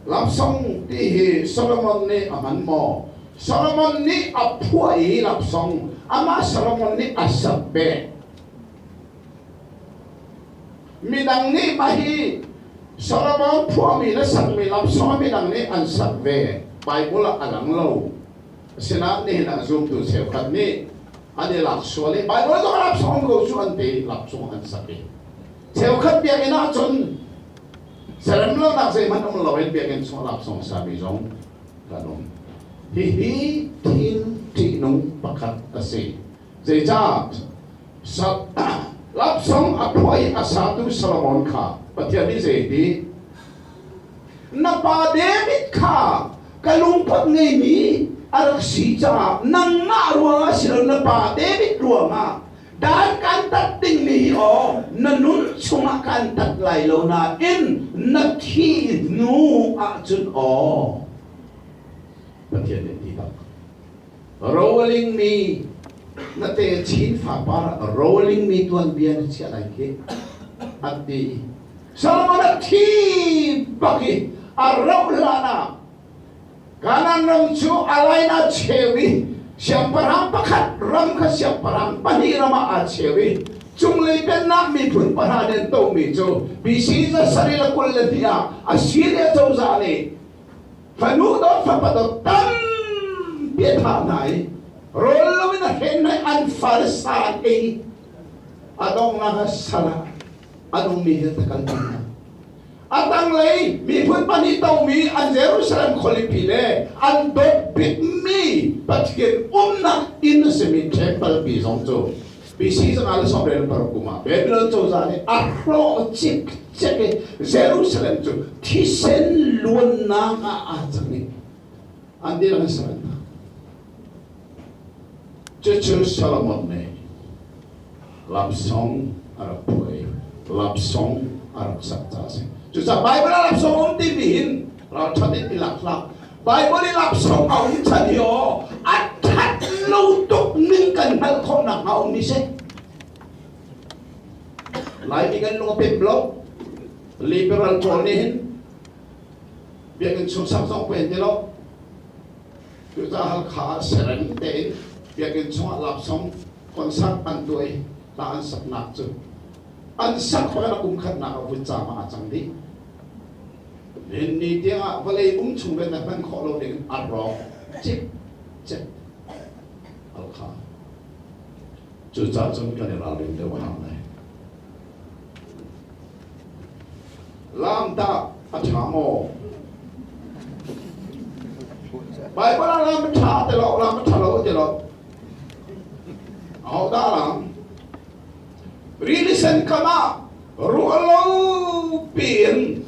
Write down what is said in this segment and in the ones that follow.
Love song ti hi Solomon nih a hman maw? Solomon nih a phuah i love song amah Solomon nih a sak beh. Midang nih mah hi Solomon phuahmi le sakmi love song midang nih an sak ve. Bible ah a lang lo. Asinain nihin ah zumtu cheukhat nih an i lak sual i Bible zong love song ko cu an ti love song an sak i cheukhat biakinn ahcun Serem lonak zeihmanh um loin biakinn chung laksawng sami zong kan um. Hihi thil ṭihnung pakhat a si. Zeicah? Laksawng a phuah i a satu Solomon kha Pathian nih zeiti? Na pa David kha ka lungput ngeimi a rak si caah nangmah ruangah si lo na pa David ruangah Dan kan tat dingmi hi aw na nun chungah kan tat lai lo nain na thih hnu ahcun aw Pathian nih ti bak rolling mi na te chin fapar rolling mi tuanbia na chiah lai khi an ti. Solomon a thi bak i a rauh hlan ah Kanaan ram cu a line a cheu i siangpahrang pakhat ram kha siangpahrang pahnih ram ah aa cheu i cunglei pennak miphun pahra nih an tohmi cu BC 722 ah Assyria cozah nih fanu dawt fapa dawt tampi a thah hna i rawl loin a hren hna i an fale sa an ei. A donghnak ah sal ah a nungmi he ta kal hna. A tanglei miphun pahnih tomi an Jerusalem khualipi le an dawt bikmi Pathian umnak inn a simi temple pi zong cu BC 536 kum ah Babylon cozah nih a hrawh cikcek i Jerusalem cu thisen luannak ah aa cang i an dihlak in sal an thah. Cucu Solomon nih lamsong a rak phuah i lamsong a rak sak ca a si. Cucaah Baibal ah lamsong a um timi hin ralṭhat in i lak hlah. Baibal i lamsong a um chan hi aw a ṭhat lo tuk ning kan hngalh khawh nakhnga a ummi si. Laimi kan lung a pem lo. Liberal pawl nih hin biakinn chung sak zong pen ti lo. Cucaah Halkha ah serem tein biakinn chungah laksawng concert an tuah i hla an saknak cu an sak bak in a kum khatnak ah vutcaam ah aa cang dih. Nihin ni tiangah vawlei um chung ve na hman khawh lo ding a rawk cikcek Halkha. Cucaah cun kan i ralrin deuh a hau lai. Lam tah a ṭha maw? Baibal ah lam a ṭha ti lo, lam a ṭha lo ti lo. Ahodah lam? Rili sen kam ah ruah lo piin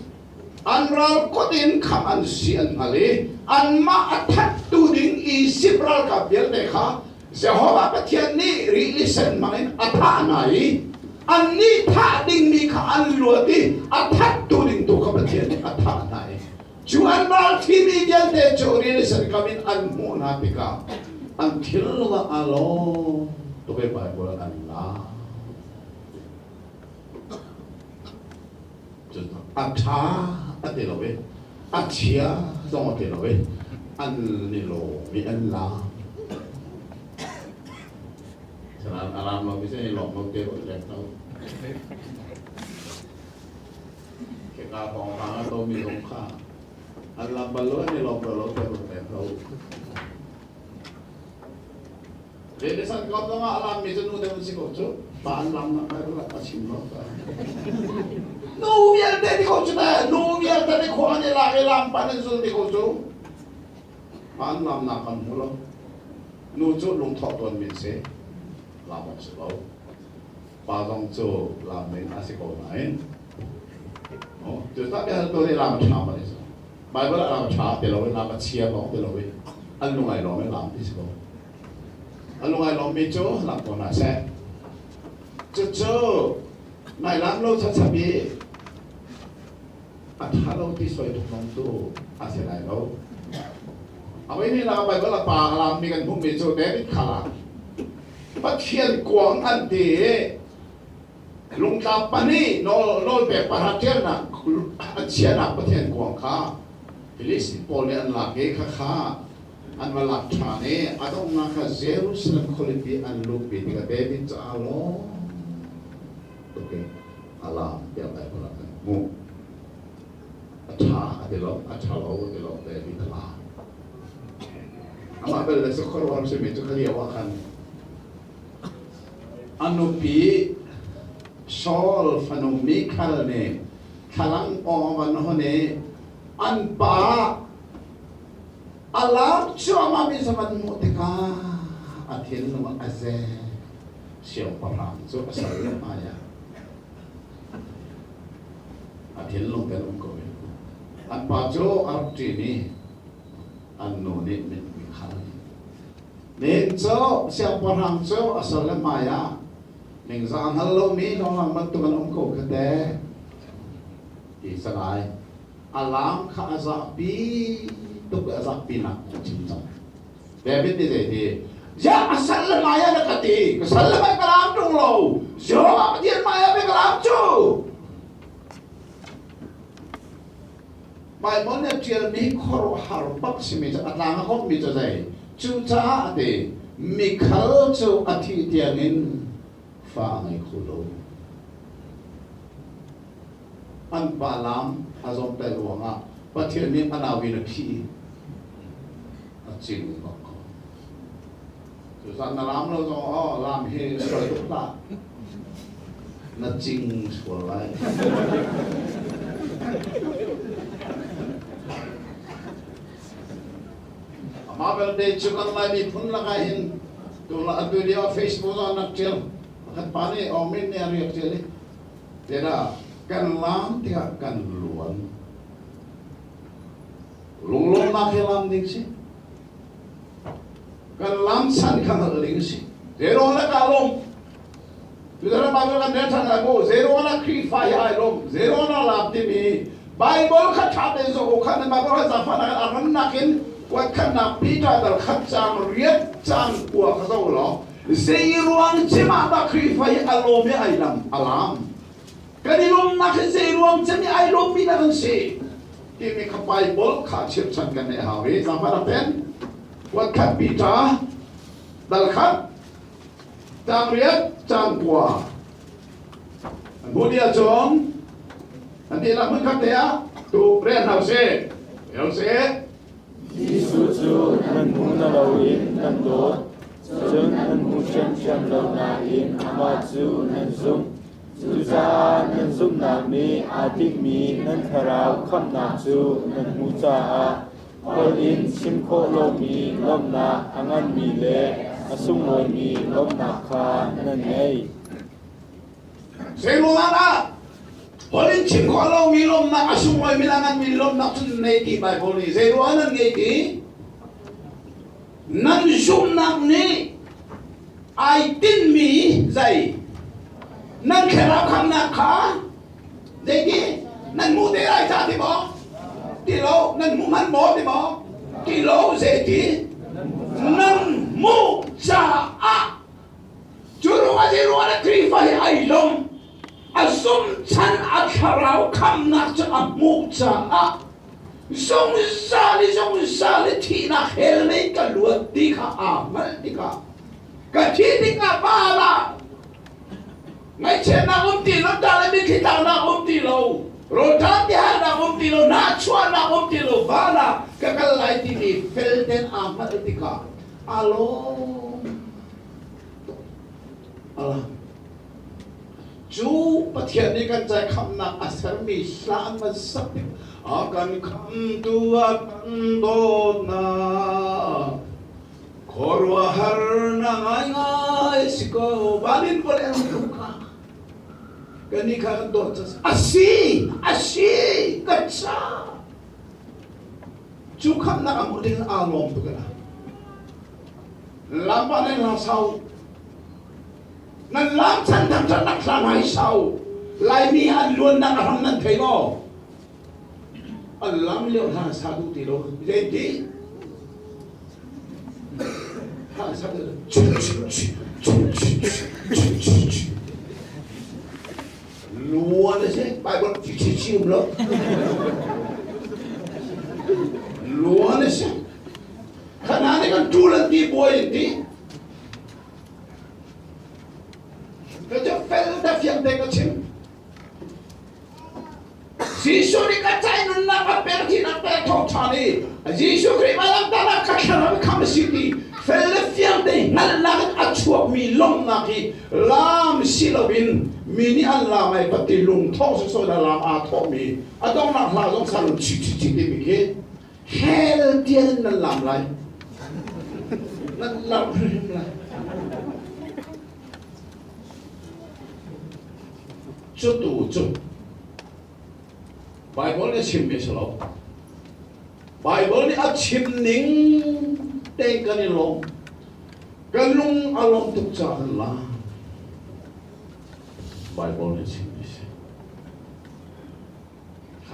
an ral kut in kham an si an hngal i anmah a thattu ding Izipt ralkap vialte kha Jehovah Pathian nih rili sen hmangin a thah hna i annih thah dingmi kha an luat i a thattu ding tu kha Pathian nih a thah hna i cu an ral thimi vialte cu rili sen kam in an hmuh hna tikah an thil ah aa lawm tuk i Baibal an la. A ṭha a ti lo i a chia zong a ti lo i an i lawm i an laam. Saran a laam lo mi cu i lawm lo te ruat lem lo. Kheka pawngpang a tomi zong kha an lam bal lo an i lawm lo te ruat lem lo. Renaissance kom zong ah a lammi cu nu deuh an si ko cu. Pa an lam nak Bible ah a chim lo. Nu vialte ti ko cu ta nu vialte nih khua an i lak i lam pan an zul ti ko cu. Pa an lam nak kan hmu lo. Nu cu lungthawh tuan min si. Lam awk si lo. Pa zong cu lam min a si ko nain. Oh, cu ta bia tu nih lam a ṭha ma ni so. Bible ah lam a ṭha ti lo in lam a chia lawng ti lo in an lung ai lawm i lam ti si ko. A lung ai lawmmi cu lam ko hna seh. Cucu nai lam lo chachap i a ṭha lo ti soi tuk zong cu a si lai lo. A voi nih la Bible a pa a lammi kan hmuhmi cu David kha la Pathian kuang an ti i lungtlap pahnih nawlpek pahra ṭialnak a chiahnak Pathian kuang kha. Filistin pawl nih an lak i khakha an va lak ṭhan i a donghnak kha Jerusalem khualipi an luhpi tikah David cu aa lawm tuk i a laam tiah Baibal ah kan hmuh. A ṭha a ti lo, a ṭha lo a ti lo, David a laam. Amah bel le cu khuaruahhar simi cu kha lio ah khan a nupi Saul fanu Mikhal nih thlalang awng a van hon i an pa a lak cuahmah mi van hmuh tikah a thinlung ah a ze. Siangpahrang cu a sal le hmai ah a thinlung kan um ko i an pa cu a rak ṭin i an nu nih mit Mikhal nih cu siangpahrang cu a sal le hmai ah ningzah a hngal lomi lawnglang bantuk an um ko kha te ti salai a lam kha a zahpi tuk a zahpinak a chim cang. David nih zei ti? Ziah a sal le hmai ah na ka ti? Ka sal le hmai ka lam ṭung lo. Jehovah Pathian hmai ah ka lam cu. Bible nih a ṭialmi khuaruahhar bak simi cu a tlang a komhmi cu zei? Cucaah a ti, Mikhal cu a thih tiangin fa a ngei kho lo. An pa lam a zawmtaih ruangah Pathian nih a nau in a phih i a cing bak ko. Cucaah na lam lo zong aw lam hi sual tuk hlah. Na cing sual lai. Amah belte cu kan Lai miphun lakah hin tu la atu lio Facebook ah nak ṭial pakhat pa nih Aung Min nih a riak ṭial i Tiah kan lam tikah kan luan. Lunglawmnak he lam ding si. Kan lam san kha hngalh ding si. Zero na ka lawm. Tutan Bible kan rel ṭhan lai mu. Zero na Khrihfa hi ai lawm. Zero na lam timi Bible kha ṭha tein zoh u khan Bible kha zaangfahnak in a rannak in kuatkhatnak Peter dal khat caang riat caang kua kha zoh law zei ruang cem ah dah Khrihfa hi a lawm i ai lam a lam kan i lawmnak hi zei ruang cem i ai lawmmi dah kan si timi kha Bible kha chirchan kan neih hau i zaangfahnak tein kuatkhat Peter dal khat caang riat caang kua an hmuh dih ahcun an dihlak hmunkhat te ah tu rel hna usih rel usih Jesuh cu nan hmu na loin nan dawt, cun nan hmu ṭhiamṭhiam lo nain amah cu nan zumh. Cucaah nan zumhnak nih aa tinhmi nan thlarau khamhnak cu nan hmuh caah holh in chim khawh lomi lawmhnak a nganmi le a sunglawimi lawmhnak kha nan ngei. Zeiruangah dah holh in chim khawh lomi lawmhnak a sunglawimi le a nganmi lawmhnak cu nan nei ti Baibal nih zeiruangah nan ngei ti? Nan zumhnak nih ai tinhmi zei nan thlarau khamnak kha zeiti nan hmuh te lai ca ti maw? Ti lo nan hmu hman maw ti maw? Ti lo zeiti nan hmuh caah Cu ruangah zei ruangah dah Khrihfa hi ai lawm? A zumchan a thlarau khamnak cu a hmuh caah zungzal i zungzal i thihnak hell mei ka luat ti kha aa hngalh tikah ka thih tikah van ah ngaihchiatnak um ti lo, ṭah le mitthli tlaknak um ti lo, rawlṭam tihalnak um ti lo, nahchuahnak um ti lo, van ah ka kal lai timi fel tein aa hngalh tikah aa lawm. Cu Pathian nih kan cai khamnak a sermi hla an van sak tik a kan khamtu a kan dawtnak khuaruahhar na ngaingai si ko van in vawlei an tluk kha kannih kha kan dawt asi asi ka ca cu khamnak a hmuh ding aa lawm tuk la Lam ah nan hla sau. Nan lam chan thangṭhatnak hla hna hi sau. Laimi an luannak a hram nan thei maw? An lam lio hla sa duh ti lo. Zeiti? Hla sa duh. Luan a si. Bible chi chi um lo. buai in ti. Ka cu fel te fiang te ka chim. Jesuh nih ka cai nunnak a pek thinak pek thawngṭha nih Jesuh Khrih vailamtahnak ka thlarau kham a si ti fel le fiang te hngalhnak in a chuakmi lawmhnak hi laam si loin mi nih an laam ai pati lungthawh sawsawh in a laam aa thawhmi a donghnak hla zong salung chi chi chi timi khi hell tiang in nan laam lai, nan lamh hrimhrim lai. Cu tu cu Bible nih a chimmi a si lo. Bible nih a chim ning tein kan i lawm. Kan lung a lawm tuk caah kan la. Bible nih a chimmi a si.